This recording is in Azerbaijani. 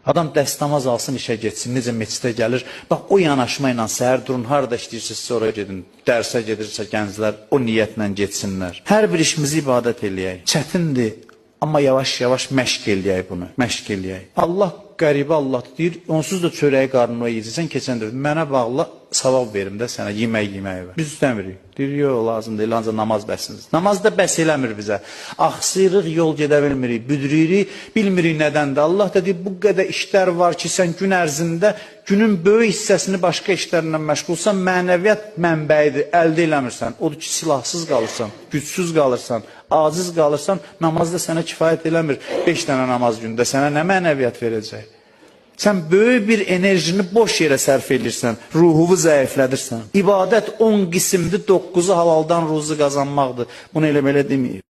Adam dəstəmaz alsın, işə getsin, necə meçidə gəlir. Bax, o yanaşma ilə səhər durun, harada işləyirsinizsə ora gedin. Dərsə gedirsə gənclər o niyyətlə getsinlər. Hər bir işimizi ibadət eləyək. Çətindir, amma yavaş-yavaş məşq eləyək bunu, məşq eləyək. Allah qəribə Allah deyir, onsuz da çörəyi qarnına yeyəcəksən keçən dəfə. Mənə bağlı savab verim də sənə yemək yeməyi ver. Biz istəmirik. Deyir, yox, lazım deyil, ancaq namaz bəsiniz. Namaz da bəs eləmir bizə. Axsıyırıq, yol gedə bilmirik, büdrüyürük, bilmirik nədəndir. Allah da deyir, bu qədər işlər var ki, sən gün ərzində günün böyük hissəsini başqa işlərlə məşğulsan, mənəviyyat mənbəyidir, əldə eləmirsən. Odur ki, silahsız qalırsan, gücsüz qalırsan, aciz qalırsan, namaz da sənə kifayət eləmir. 5 dənə namaz gündə sənə nə mənəviyyat verəcək? Sən böyük bir enerjini boş yerə sərf edirsən, ruhunu zəiflədirsən. İbadət 10 qismdir, 9-u halaldan ruzu qazanmaqdır. Bunu elə belə deməyib.